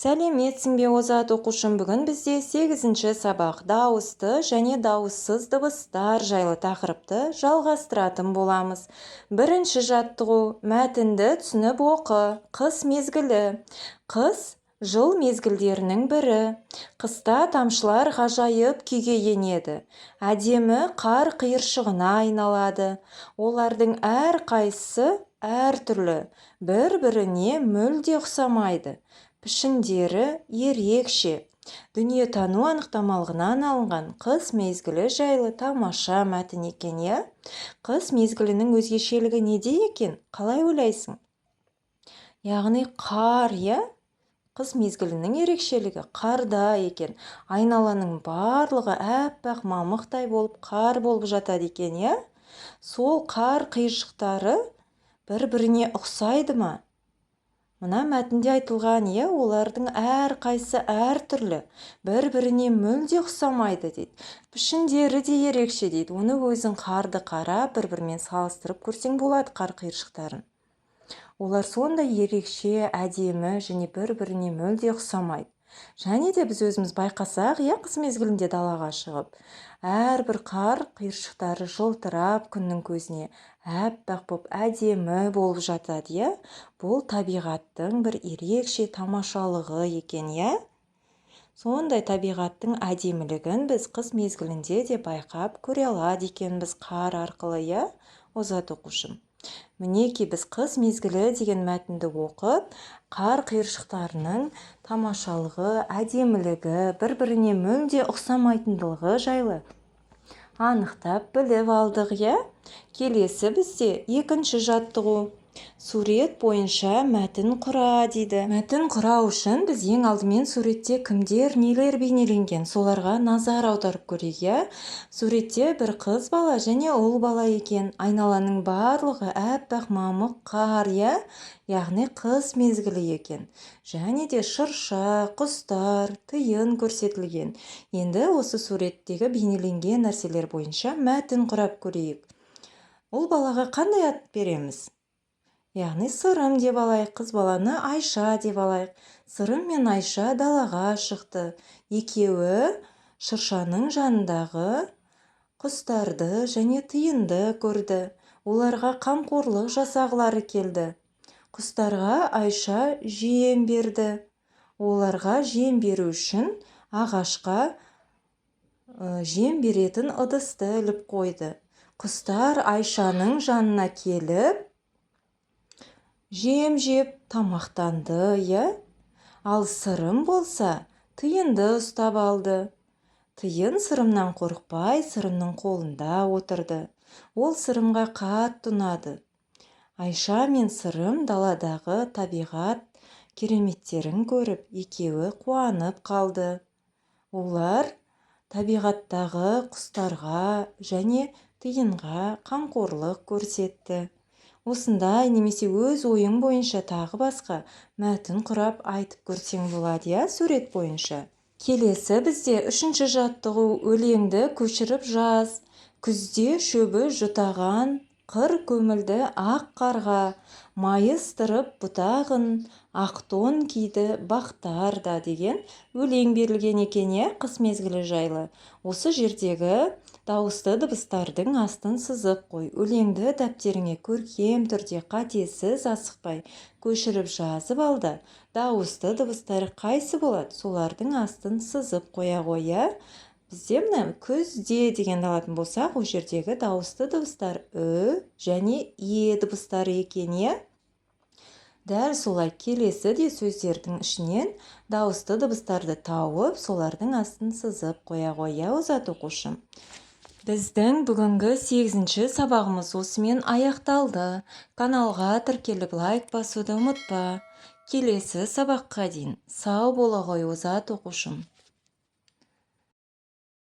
Сәлеметсің бе, озат оқушым! Бүгін бізде сегізінші сабақ, дауысты және дауыссыз дыбыстар жайлы тақырыпты жалғастыратын боламыз. Бірінші жаттығу: мәтінді түсініп оқы. Қыс мезгілі. Қыс – жыл мезгілдерінің бірі. Қыста тамшылар ғажайып күйге енеді, әдемі қар қиыршығына айналады. Олардың әрқайсысы әртүрлі, бір-біріне мүлде ұқсамайды, пішіндері ерекше. Дүниетану анықтамалығынан алынған қыс мезгілі жайлы тамаша мәтін екен, иә? Қыс мезгілінің өзгешелігі неде екен, қалай ойлайсың? Яғни қар, иә? Қыс мезгілінің ерекшелігі қарда екен. Айналаның барлығы аппақ мамықтай болып, қар болып жатады екен, иә? Сол қар қиыршықтары бір-біріне ұқсайды ма? Мына мәтінде айтылған, иә, олардың әрқайсысы әртүрлі, бір-біріне мүлде ұқсамайды дейді, пішіндері де ерекше дейді. Оны өзің қарды қарап, бір-бірімен салыстырып көрсең болады қар қиыршықтарын. Олар сондай ерекше, әдемі және бір-біріне мүлде ұқсамайды. Және де біз өзіміз байқасақ, иә, қыс мезгілінде далаға шығып, әрбір қар қиыршықтары жылтырап, күннің көзіне аппақ болып, әдемі болып жатады, иә? Бұл табиғаттың бір ерекше тамашалығы екен, иә? Сондай табиғаттың әдемілігін біз қыс мезгілінде де байқап көре алады екенбіз қар арқылы, иә, озат оқушым? Мінекей, біз «Қыс мезгілі» деген мәтінді оқып, қар қиыршықтарының тамашалығы, әдемілігі, бір-біріне мүлде ұқсамайтындығы жайлы анықтап біліп алдық, иә? Келесі бізде екінші жаттығу: сурет бойынша мәтін құра дейді. Мәтін құрау үшін біз ең алдымен суретте кімдер, нелер бейнеленген, соларға назар аударып көрейік, иә? Суретте бір қыз бала және ұл бала екен. Айналаның барлығы аппақ мамық қар, иә, яғни қыс мезгілі екен. Және де шырша, құстар, тиын көрсетілген. Енді осы суреттегі бейнеленген нәрселер бойынша мәтін құрап көрейік. Ұл балаға қандай ат береміз? Яғни Сырым деп алайық. Қыз баланы Айша деп алайық. Сырым мен Айша далаға шықты. Екеуі шыршаның жанындағы құстарды және тиынды көрді. Оларға қамқорлық жасағылары келді. Құстарға Айша жем берді. Оларға жем беру үшін ағашқа жем беретін ыдысты іліп қойды. Құстар Айшаның жанына келіп, жем жеп тамақтанды, иә? Ал Сырым болса тиынды ұстап алды. Тиын Сырымнан қорықпай, Сырымның қолында отырды. Ол Сырымға қатты ұнады. Айша мен Сырым даладағы табиғат кереметтерін көріп, екеуі қуанып қалды. Олар табиғаттағы құстарға және тиынға қамқорлық көрсетті. Осындай немесе өз ойың бойынша тағы басқа мәтін құрап айтып көрсең болады, иә, сурет бойынша. Келесі бізде үшінші жаттығу: өлеңді көшіріп жаз. Күзде шөбі жұтаған, қыр көмілді ақ қарға, майыстырып бұтағын, ақ тон киді бақтар да деген өлең берілген екен, иә, қыс мезгілі жайлы. Осы жердегі дауысты дыбыстардың астын сызып қой. Өлеңді дәптеріңе көркем түрде, қатесіз, асықпай көшіріп жазып ал да, дауысты дыбыстары қайсы болады, солардың астын сызып қоя ғой, иә? Бізде мына «күзде» дегенді алатын болсақ, ол жердегі дауысты дыбыстар ү және е дыбыстары екен, иә? Дәл солай келесі де сөздердің ішінен дауысты дыбыстарды тауып, солардың астын сызып қоя ғой, иә, озат оқушым? Біздің бүгінгі сегізінші сабағымыз осымен аяқталды. Каналға тіркеліп, лайк басуды ұмытпа. Келесі сабаққа дейін сау бола ғой, озат оқушым.